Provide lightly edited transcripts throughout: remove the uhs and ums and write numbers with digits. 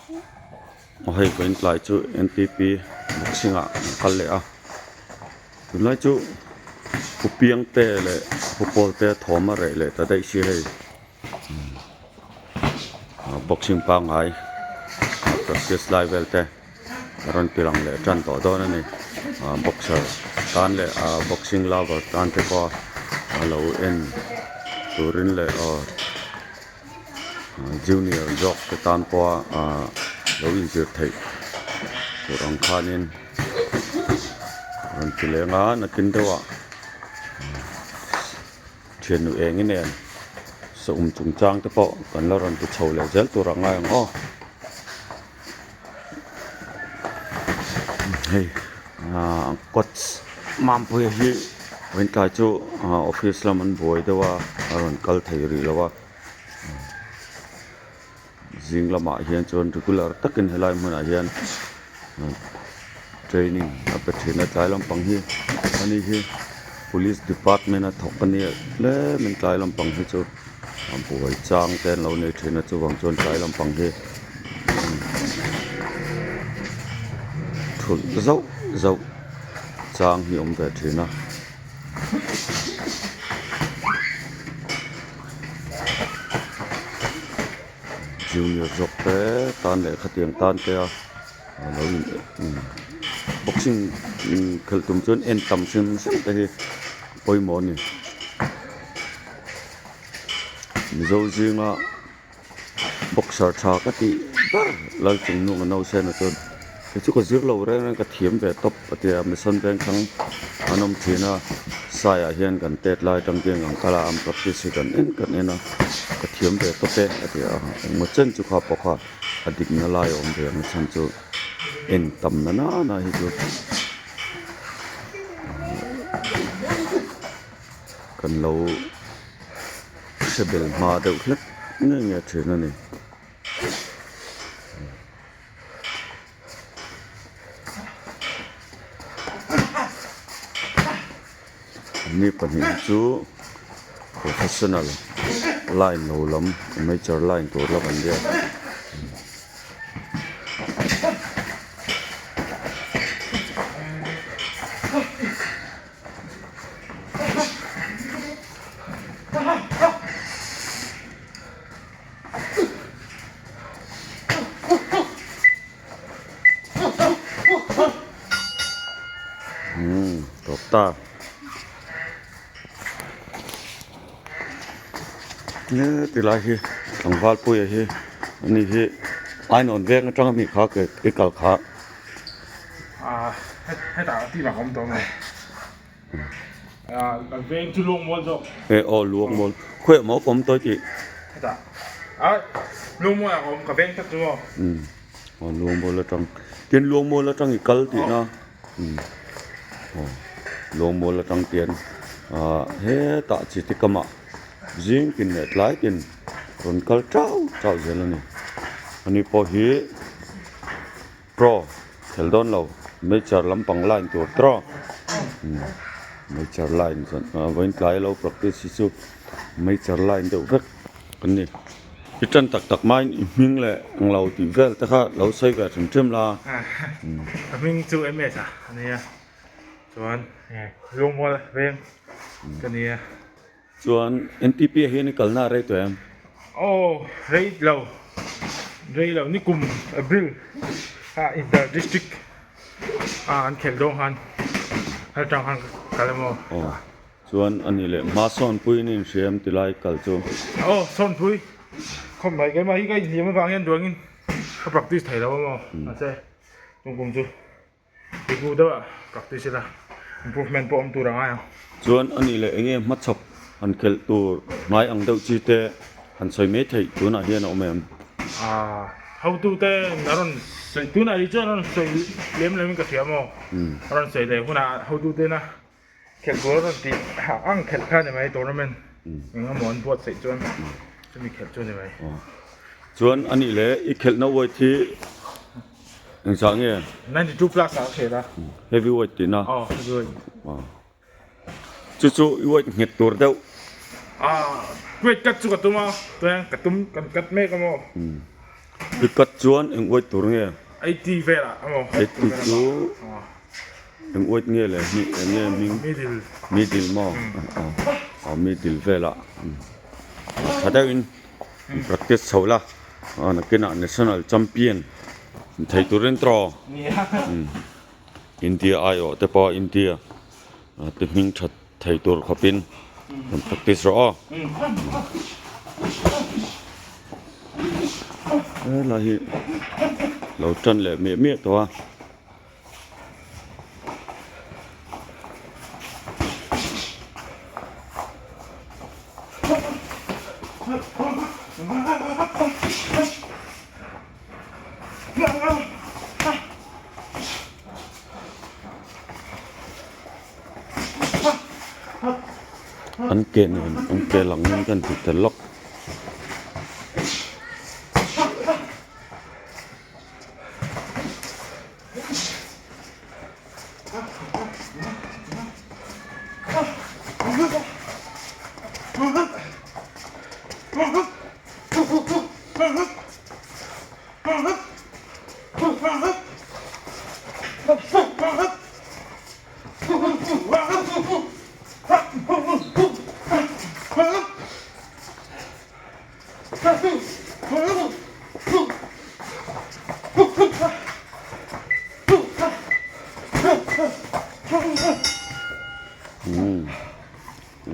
Aw hei vawiin tlai chu N T P boxing ah an kal leh a tunlai chu pu piang te leh pu pawl te thawm a reh leh ta daih si hei boxing pangngai practice lai vel te a rawn ti lang leh tan tawh dawn a ni boxer tan leh boxing lover tan te pawh a lo en turin leh aw. Junior zawk te tan pawha ahh lo inzir theih tur ang khanin rawn ti leng a nakin deuhah thiannu eng i nen sawm chungchang te pawh kan la rawn ti chho leh zel tur a ngai ang aw hei ahh coach Mampuia hi vawiin chu office lam an buai deuh a a rawn kal thei rih lo a zing lamah hian chuan regular takin helai hmunah hian training a pe thin a tlai lampang hi ani hi police department a thawk a nia tlemin tlai lampang hi chu a buai chang te an lo nei thin a chuvang chuan tlai lampang hi thulh zauh zauh chang hi a awm ve thin a. Junior zawk te tan leh khatiang tan te a lo in boxing khelh tum chuan en tam hrim hrim te hi pawimawh a ni Mizo zinga boxer tha ka tih ber Lalchungnunga Nausena chuan kei chu ka zir lo reng reng ka thiam ve tawp a ti a mission vengthlang an awm thin a saiah hian kan tet lai atang te hian kan kal a an practice hi kan en kan en a ka thiam ve tawp e a ti a engmaw chen chu kha pawh kha a dikna lai a awm ve ang a chhan chu en tam na nana hi chu kan lo hre bel hma deuh hlek nge nge thin a ni. Mi pahnih hi chu professional line lo lam amateur line tur lam an nia. Umm tawp ta he ti lai hi tlangval puia hi ani hi ainawn veng atanga mi kha ke i kal kha. Hetah tih vang a awm tawh mai. Kan veng chu Luangmual zawk. E aw Luangmual. Khawiah maw ka awm tawi tih? Hetah. A Luangmual ah ka awm ka veng tak chu maw. Umm aw Luangmual atang. Tin Luangmual atang i kal tihna. Umm aw Luangmual atang tian ah hetah chi te kamah zing tin leh tlai tin rawn kal tau tau zel a ni. Ani pawh hi. Pro khel dawn lo major lampang line tur tawh major line chuan vawiin tlai lo practice hi chu major line deuh vek an ni i tan tak tak hmain i hming leh ang lo tih vel te kha lo sawi ve hrim hrim la. Ka hming chu MS a ania chuan Lungmual veng ka nia. Chuan NTP ah hian i kalna a rei tawh em? Aw, rei lo. Rei lo. Nikum April ah Inter District ah an khelh dawn khan hal tang khan ka kal em aw. Aw, chuan a nih leh hma sawnpui in inhria em tilai kal chu? Aw, sawnpui. Khawp mai keimah hi ka inhliam avang hian duangin ka practice thei lo em aw. Mahse, tum kum chu. Regu deuh ah practice ila improvement pawh awm tur a ngai ang. Chuan a nih leh enge hmachhawp han khelh tur hnai ang deuh chi te han sawi mai theih tunah hian a awm em? Aaa hotu te a rawn sawi tunah hi chuan a rawn sawi lem lem in ka hria maw? A rawn sawi leh hunah hotu tena khelh tur a rawn tih ang khelh kha a ni mai tournament eng emaw an buatsaih chuan chumi khelh chu a ni mai. Chuan a nih leh i khelhna weight hi Engzah nge? 92 plus ah a khel a. Heavy weight tihna? Aw, heavy weight. Aw. Chu chu i weight nghet tur deuh. Ah, weight cut chu ka tum a, chuan ka tum kan cut mek a maw? I cut chuan eng uaih tur nge? 80 velah emaw. 80 chu eng uaih nge le hming eng nge hming? Middle. Middle maw? Aw middle velah tha deuhin practice chho la nakinah national champion thei turin tawh India aiawh te pawh India ti hming that thei tur khawpin rawn practice rawh aw. Helai hi lo tan leh miah miah tawh a. An ke nen an ke lang in kan ti tel lawk.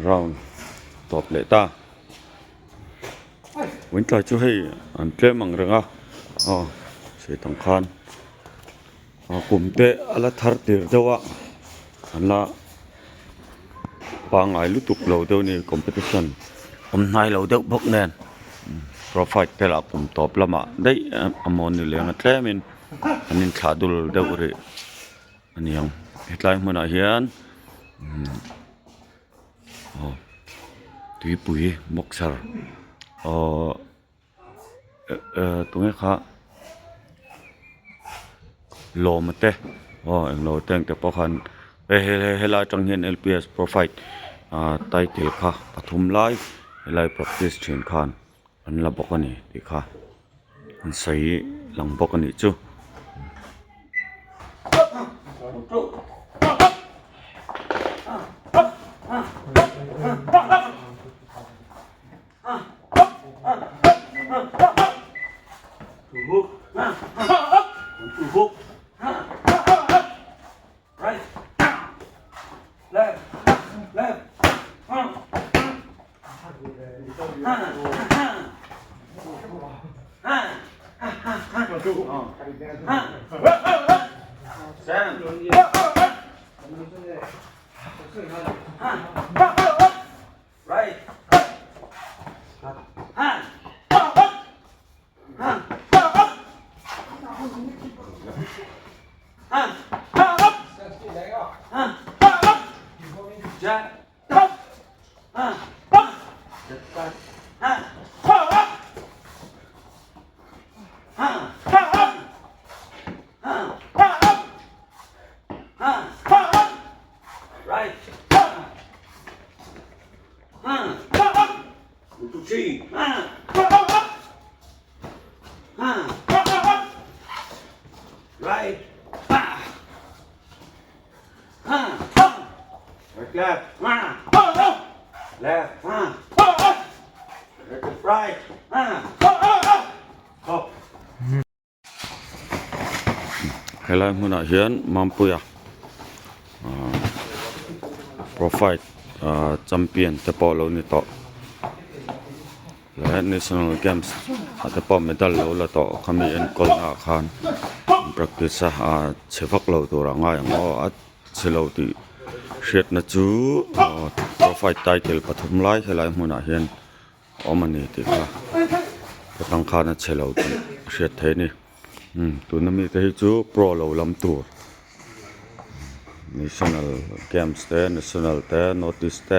Round tawp leh ta. Wintlai chu hei an tlem ang reng a aw sawi tang khan a kum te a la thar tir deuh a an la pangngai lutuk lo deuh a ni competition awm hnai lo deuh bawk nen profile te lah kum tawp lamah daih a mawn ni leng a tlem in an inthlah dul deuh rih a ni ang hetlai hmunah hian aw tuipui boxer aww tunge kha lawma te aw englo te ang te pawh khan he helai atang hian L P S profile ah title kha pathum lai helai practice thin khan an la bawk a ni tih kha an sawi lang bawk a nih chu. Helai hmunah hian Mampuia ahh profile ahh champion te pawh a lo ni tawh leh national games ah te pawh medal lo la tawh khami enkawl naah khan practice a ahh chhe vak lo tur a ngai ang aw a chhe lo tih hriatna chu ahh profile title pathum lai helai hmunah hian awm a ni tih kha ka tang khan a chhe lo tih a hriat theih a ni umm tuna mite hi chu pro lo lam tur national games te national te north east te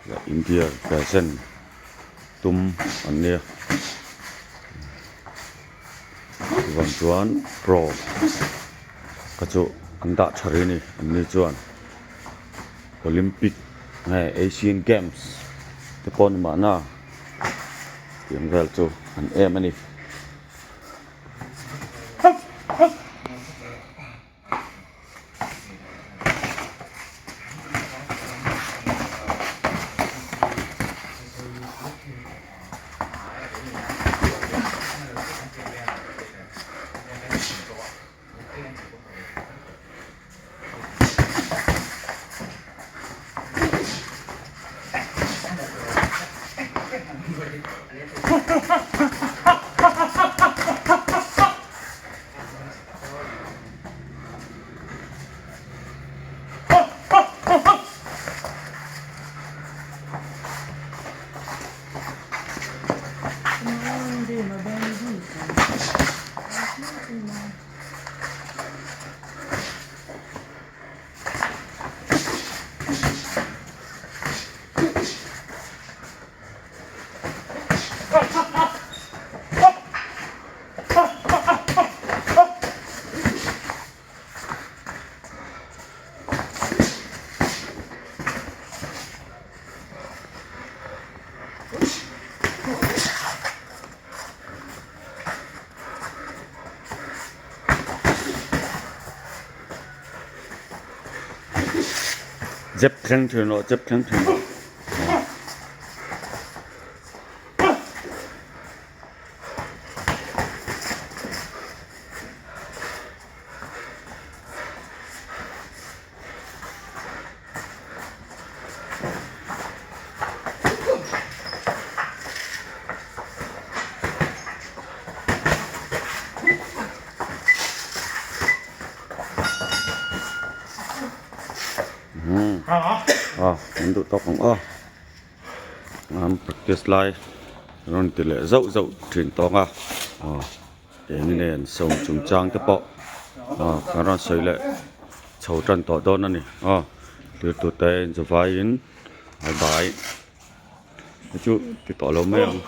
leh india present tum an nia chuvang chuan pro kha chu an dah tha rih a ni an ni chuan. Olympic nge Asian Games te pawh ni mahna tih ang vel chu an em a ni. Zep thleng thin rawh zep thleng thin rawh. A an duh tawk ang aw an practice lai rawn ti leh zauh zauh thin tawng a aw eng nen sawm chungchang te pawh aw kan rawn sawi leh chho tan tawh dawn a ni aw tirtu te in zavaiin a dai chu ti tawh lo mai ang.